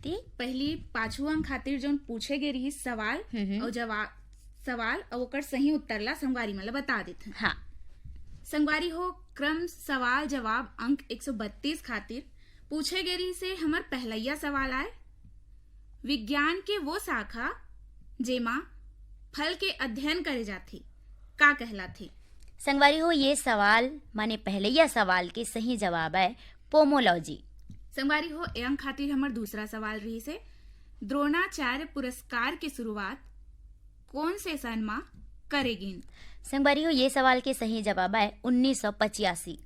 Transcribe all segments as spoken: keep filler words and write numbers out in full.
दीप्ति। पहली पाछू अंक खातिर जोन पूछे गे रिहिस सवाल हम्म। अउ जवाब, सवाल अउ ओकर सही उत्तर ला संगवारी मन ला बता देथन। हाँ। संगवारी हो, क्रम सवाल जवाब अंक एक सौ बत्तीस खातिर पूछे गे रिहिस हे हमर पहलैया सवाल आय, विज्ञान के वो शाखा जेमा फल के अध्ययन करे जाथे, का कहलाथे? संगवारी हो, ये सवाल माने पहलैया सवाल के सही जवाब आय पोमोलॉजी। संगवारी हो, ए अंक खातिर हमर दूसरा सवाल रिहिस हे, द्रोणाचार्य पुरस्कार के शुरुआत कोन से सन म करे गिन? संगवारी हो, ये सवाल के सही जवाब आय उन्नीस सौ पचासी।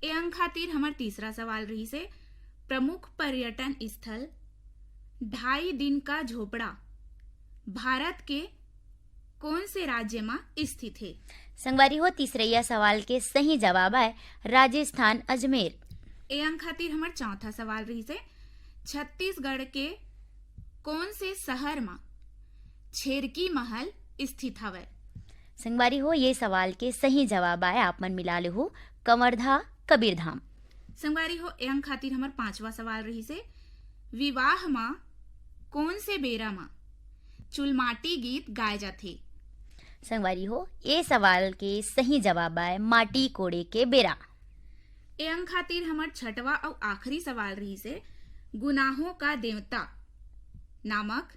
ए अंक खातिर हमर तीसरा सवाल रिहिस हे, प्रमुख पर्यटन स्थल ढाई दिन का झोपड़ा भारत के कोन से राज्य म स्थित हे? संगवारी हो, तीसरैया सवाल के सही जवाब आय राजस्थान, अजमेर। ए अंक खातिर हमर चौथा सवाल रिहिस हे, छत्तीसगढ़ के कोन से शहर म छेरकी महल स्थित हवय? संगवारी हो, ये सवाल के सही जवाब आय, आप मन मिला लेहू, कंवरधा, कबीरधाम। संगवारी हो, ए अंक खातिर हमर पांचवा सवाल रिहिस हे, विवाह म कोन से बेरा म चुलमाटी गीत गाए जाथे? संगवारी हो, ए सवाल के सही जवाब आय माटी कोड़े के बेरा। ए अंक खातिर हमर छठवा अउ आखिरी सवाल रिहिस हे, गुनाहों का देवता नामक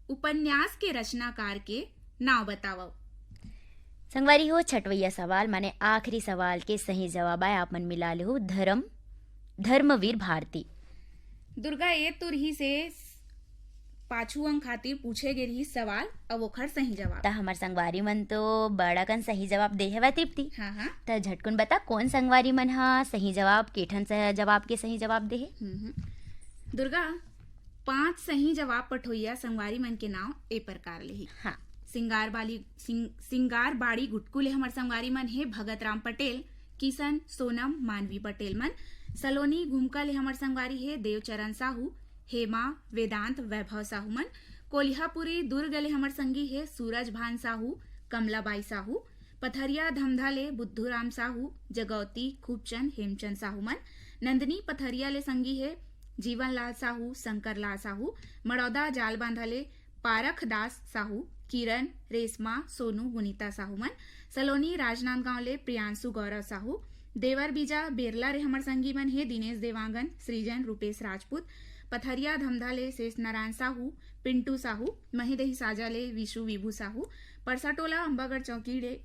उपन्यास के रचनाकार के नाव बतावव। संगवारी हो, छठवैया सवाल माने आखिरी सवाल के सही जवाब आय, आप मन मिला लेहू, धर्म, धर्मवीर भारती। दुर्गा, ए तो रिहिस हे पाछू अंक खातिर पूछे गे रिहिस सवाल, अब ओखर सही जवाब। त हमर संगवारी मन तो बड़ा कन सही जवाब दे हवय, तृप्ति। हाँ, हाँ। त झटकुन बता, कोन संगवारी मन ह सही जवाब, केठन सह-, जवाब के सही जवाब दे हे? हम्म, हम्म। दुर्गा, पांच सही जवाब पठोइया संगवारी मन के नाव ए प्रकार ले हे। हाँ। सिंगार बाली, सिंग-, सिंगार बाड़ी गुटकू ले हमर संगवारी मन हे भगत राम पटेल, किशन, सोनम, मानवी पटेल मन। सलोनी घुमका ले हमर संगवारी हे देवचरण साहू, हेमा, वेदांत, वैभव साहू मन। कोलिहापुरी दुर्ग ले हमर संगी हे सूरज भान साहू, कमलाबाई साहू। पथरिया धमधा ले बुद्धूराम साहू, जगौती, खूबचंद, हेमचंद साहू मन। नंदिनी पथरिया ले संगी हे जीवनलाल साहू, शंकरलाल साहू। मड़ौदा जालबांधा ले पारख दास साहू, किरण, रेशमा, सोनू, गुनीता साहू मन। सलोनी राजनांदगांव ले प्रियांशु गौरव साहू। देवरबीजा बेरला ले हमर संगी मन हे दिनेश देवांगन, सृजन, रूपेश राजपूत। पथरिया धमधा ले शेष नारायण साहू, पिंटू साहू। महीदही साजा ले विशु विभू साहू। परसाटोला अम्बागढ़ चौकी ले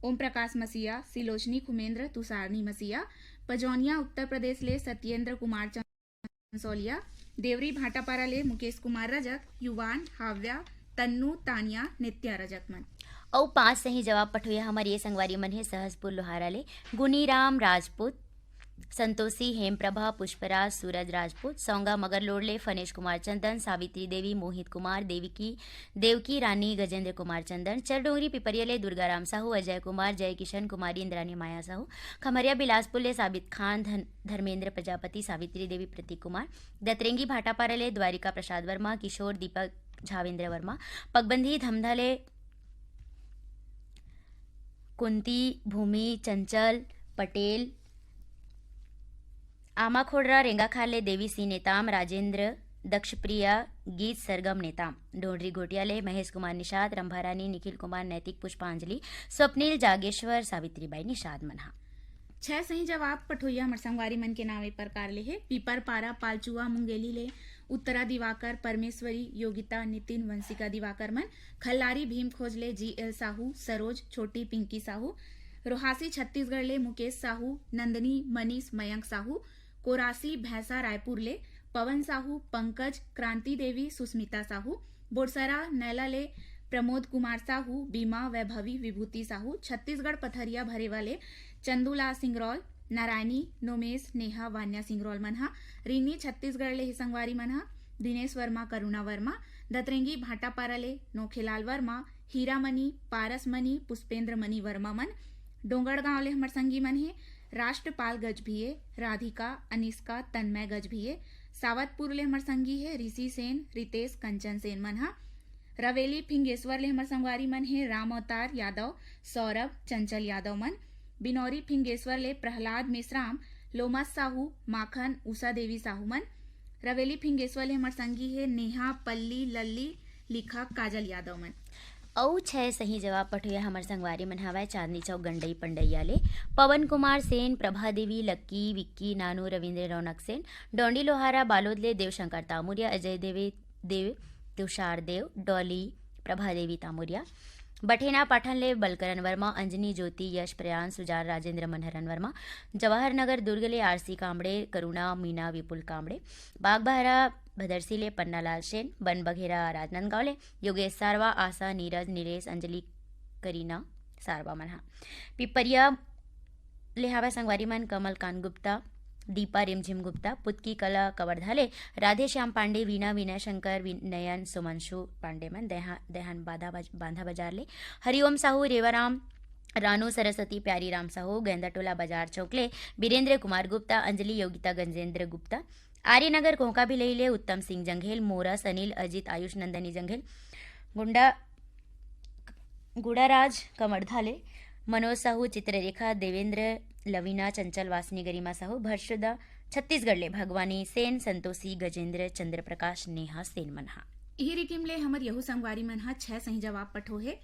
ओम प्रकाश मसीहा, सिलोचनी खुमेंद्र, तुषारनी मसीहा। पजौनिया उत्तर प्रदेश ले सत्येंद्र कुमार चंसौलिया। देवरी भाटापारा ले मुकेश कुमार रजक, युवान, हाव्या, तन्नू, तानिया, नित्या रजक मन। अउ पांच सही जवाब पठोइया हमर ये संगवारी मन हे सहसपुर लोहारा ले गुनीराम राजपूत, संतोषी, हेमप्रभा, पुष्पराज, सूरज राजपूत। सौंगा मगरलोड ले फनेश कुमार चंदन, सावित्री देवी, मोहित कुमार, देवकी, देवकी रानी, गजेंद्र कुमार चंदन। चरडोंगरी पिपरिया ले दुर्गाराम साहू, अजय कुमार, जय किशन कुमारी, इंद्रानी माया साहू। खमरिया बिलासपुर ले साबित खान, धन-, धर्मेंद्र प्रजापति, सावित्री देवी, प्रतीक कुमार। दतरेंगी भाटापारा ले द्वारिका प्रसाद वर्मा, किशोर, दीपक, झावेंद्र वर्मा। पगबंधी धमधा ले कुंती, भूमि, चंचल, पटेल। आमाखोड़रा रेंगाखार ले देवी सिंह नेताम, राजेंद्र, दक्षप्रिया, गीत सरगम नेताम। डोंडरी घोटिया ले महेश कुमार निषाद, रंभारानी, निखिल कुमार नैतिक, पुष्पांजलि, स्वप्निल, जागेश्वर, सावित्रीबाई निषाद मन हा। छह सही जवाब पठोइया हमर संगवारी मन के नावे प्रकार ले हे। पीपर पारा पालचुआ मुंगेली ले उत्तरा दिवाकर, परमेश्वरी, योगिता, नितिन, वंशिका दिवाकर मन। खल्लारी भीम खोज ले जी एल साहू, सरोज, छोटी, पिंकी साहू। रोहासी छत्तीसगढ़ ले मुकेश साहू, नंदनी, मनीष, मयंक साहू। कोरासी भैंसा रायपुर ले पवन साहू, पंकज, क्रांति देवी, सुस्मिता साहू। बोरसरा नैला ले प्रमोद कुमार साहू, बीमा, वैभवी, विभूति साहू। छत्तीसगढ़ पथरिया भरेवा ले चंदूलाल सिंगरौल, नारायणी, नोमेश, नेहा, वान्या सिंगरौल मन हा। रीनी छत्तीसगढ़ ले हे संगवारी मन हा। दिनेश वर्मा, करुणा वर्मा। दतरेंगी भाटापारा ले नोखेलाल वर्मा, हीरामणि, पारसमणि, पुष्पेंद्र मणि वर्मा मन। डोंगरगांव ले हमर संगी मन हे राष्ट्रपाल गजभिये, राधिका, अनिष्का, तन्मय गजभिये। सावतपुर ले हमर संगी हे ऋषि सेन, रितेश, कंचन सेन मन हा। रवेली फिंगेश्वर ले हमर संगवारी मन हे राम अवतार यादव, सौरभ, चंचल यादव मन। बिनौरी फिंगेश्वर ले प्रहलाद मेश्राम, लोमस साहू, माखन, उषा देवी साहू मन। रवेली फिंगेश्वर ले हमर संगी हे नेहा, पल्ली, लल्ली, लिखक काजल यादव मन। अउ छह सही जवाब पठोइया हमर संगवारी मन हवय चांदनी चौक गंडई पंडैया ले, पवन कुमार सेन, प्रभा देवी, लक्की, विक्की, नानू, रविंद्र रौनक सेन, डोंडी लोहारा बालोद ले देवशंकर तामुरिया, अजय देवे देव, तुषार देव, डॉली, प्रभा देवी तामुरिया, बठेना पाठन ले बलकरन वर्मा, अंजनी ज्योति, यश प्रयान, सुजान राजेंद्र, मनहरन वर्मा, जवाहर नगर दुर्ग ले आरसी कामड़े, करुणा, मीना, विपुल कामड़े, बागबहरा भदरसी ले पन्नालाल सेन, बन बघेरा राजनांदगांव ले योगेश सारवा, आशा, नीरज, नीलेश, अंजलि, करीना सारवा मन हा। पिपरिया ले हावय संगवारी मन कमलकांत गुप्ता, दीपा रिमझिम गुप्ता, पुतकी कला कवर्धा ले राधेश्याम पांडे, वीणा, विनय शंकर, वि-, नयन, सुमंशु पांडे मन, देहा-, देहान बाधा बज-, बांधा बाजार ले हरिओम साहू, रेवाराम, रानू सरस्वती, प्यारी राम साहू, गेंदाटोला बाजार चौक ले बीरेंद्र कुमार गुप्ता, अंजलि, योगिता, गजेंद्र गुप्ता, आर्यनगर कोंका भिलई ले उत्तम सिंह जंघेल, मोरस अनिल, अजित, आयुष, नंदनी जंघेल, गुंडा गुड़ाराज कमरधा ले मनोज साहू, चित्ररेखा, देवेंद्र, लवीना, चंचल, वासनी, गरिमा साहू, भरशुदा, छत्तीसगढ़ ले भगवानी सेन, संतोषी, गजेंद्र, चंद्र प्रकाश, नेहा सेन मन हा। इही रिकिम ले हमर यहू संगवारी मन हा छह सही जवाब पठो हे।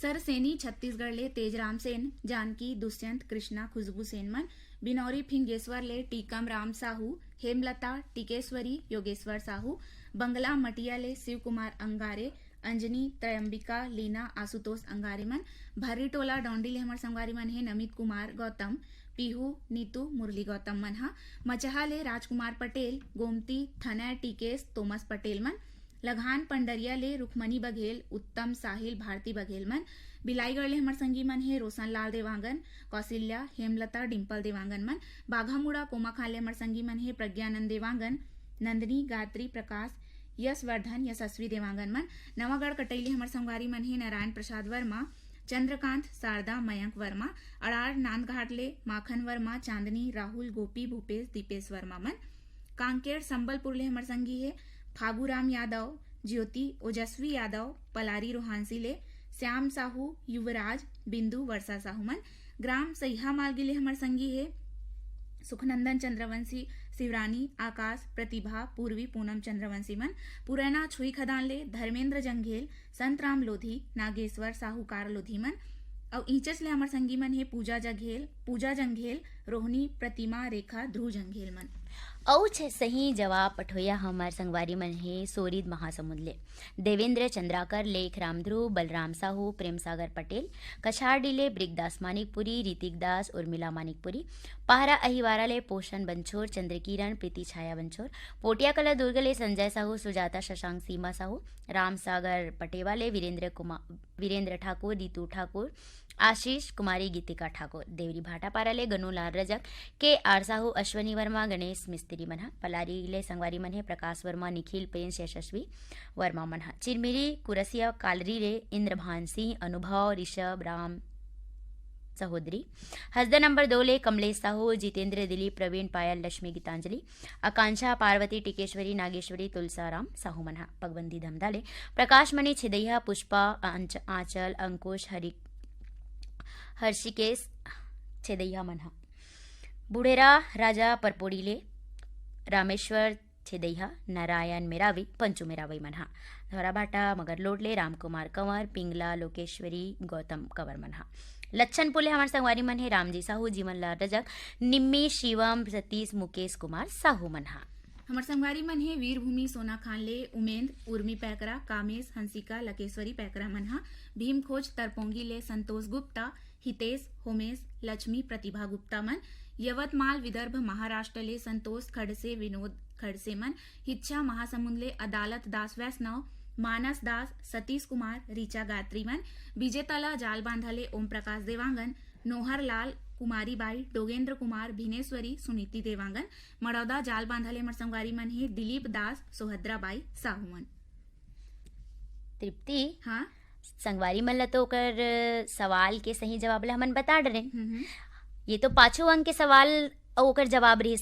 सरसेनी छत्तीसगढ़ ले तेजराम सेन, जानकी, दुष्यंत, कृष्णा, खुशबू सेन मन, बिनौरी फिंगेश्वर ले टीकम राम साहू, हेमलता, टिकेश्वरी, योगेश्वर साहू, बंगला मटिया ले शिव कुमार अंगारे, अंजनी, त्रयंबिका, लीना, आशुतोष अंगारे मन, भर्री टोला डौंडी ले हमर संगवारी मन हे नमित कुमार गौतम, पीहू, नीतू, मुरली गौतम मन हा, मचहा ले राजकुमार पटेल, गोमती, थनय, टिकेश, तोमस पटेल मन, लघान पंडरिया ले रुक्मणी बघेल, उत्तम, साहिल, भारती बघेल मन, बिलाईगढ़ ले हमर संगी मन हे रोशन लाल देवांगन, कौशल्या, हेमलता, डिंपल देवांगन मन, बाघामुड़ा कोमाखान ले हमर संगी मन हे प्रज्ञानंद देवांगन, नंदनी, गायत्री, प्रकाश, यशवर्धन, यशस्वी देवांगन मन, नवागढ़ कटई ले हमर संगवारी मन हे नारायण प्रसाद वर्मा, चंद्रकांत, शारदा, मयंक वर्मा, अड़ार नांदघाट ले माखन वर्मा, चांदनी, राहुल, गोपी, भूपेश, दीपेश वर्मा मन, कांकेर संबलपुर ले हमर संगी हे फागूराम यादव, ज्योति, ओजस्वी यादव, पलारी रोहांसी ले श्याम साहू, युवराज, बिंदु, वर्षा साहू मन, ग्राम सैहा मालगी ले हमर संगी हे सुखनंदन चंद्रवंशी, शिवरानी, आकाश, प्रतिभा, पूर्वी, पूनम चंद्रवंशी मन, पुरैना छुई खदान ले धर्मेंद्र जंघेल, संतराम लोधी, नागेश्वर साहूकार लोधी मन, अउ ईंचस ले हमर संगी मन हे पूजा जघेल, पूजा जंघेल, रोहनी, प्रतिमा, रेखा, ध्रुव जंघेल मन। अउ छह सही जवाब पठोइया हमर संगवारी मन हे सोरीद महासमुंद ले देवेंद्र चंद्राकर, लेख राम ध्रुव, बलराम साहू, प्रेम सागर पटेल, कछारडी ले ब्रिकदास मानिकपुरी, ऋतिक दास, उर्मिला मानिकपुरी, पहरा अहिवारा ले पोषण बंछोर, चंद्रकिरण, प्रीति छाया बंछोर, पोटिया कला दुर्ग ले संजय साहू, सुजाता, शशांक, सीमा साहू, राम सागर पटेवा ले वीरेंद्र कुमार, वीरेंद्र ठाकुर, रितु ठाकुर, आशीष कुमारी, गीतिका ठाकुर, देवरी भाटापारा ले गनूलाल रजक, के आर साहू, अश्वनी वर्मा, गणेश मिस्त्री मन ह, पलारी ले संगवारी मन हे प्रकाश वर्मा, निखिल, प्रिंस, यशस्वी वर्मा मन ह, चिरमिरी कुरसिया कालरी ले इंद्रभान सिंह, अनुभव, ऋषभ, राम, सहोदरी, हसदा नंबर दो ले कमलेश साहू, जितेंद्र, दिलीप, प्रवीण, पायल, लक्ष्मी, गीतांजलि, आकांक्षा, पार्वती, टिकेश्वरी, नागेश्वरी, तुलसाराम साहू मन ह, पगबंदी धमधा ले प्रकाश मणि छेदैया, पुष्पा, आंच-, आंचल, अंकुश, हरि-, हर्षिकेश छेदैया मन ह, बुढ़ेरा राजा परपोड़ी ले रामेश्वर छेदैया, नारायण मेरावी, पंचू मेरावी मन ह, धौराभाटा मगरलोड ले रामकुमार कंवर, पिंगला, लोकेश्वरी, गौतम कंवर मन ह, लच्छनपुर ले हमर संगवारी मन हे रामजी साहू, जीवनलाल रजक, निम्मी, शिवम, सतीश, मुकेश कुमार साहू मन ह। हमर संगवारी मन हे वीरभूमि सोनाखान ले उमेंद, उर्मी पैकरा, कामेश, हंसिका, लकेश्वरी पैकरा मन ह, भीमखोज तरपोंगी ले संतोष गुप्ता, हितेश, होमेश, लक्ष्मी, प्रतिभा गुप्ता मन, यवतमाल, विदर्भ, महाराष्ट्र ले संतोष खड़से, विनोद खड़से मन, हिच्छा महासमुंद ले अदालत दास वैष्णव, मानस दास, सतीश कुमार, ऋचा गायत्री मन, विजेता ला जाल बांधा ले ओम प्रकाश देवांगन, नोहर लाल, कुमारी बाई, डोगेंद्र कुमार, भिनेश्वरी, सुनीति देवांगन, मड़ौदा जाल बांधा ले हमर संगवारी मन हे दिलीप दास, सुभद्रा बाई, साहू मन। तृप्ति, हाँ? संगवारी मन ल तो ओकर सवाल के सही जवाब ल हमन बता डरेन। हम्म, हम्म। ये तो पाछू अंक के सवाल अउ ओकर जवाब रहिस।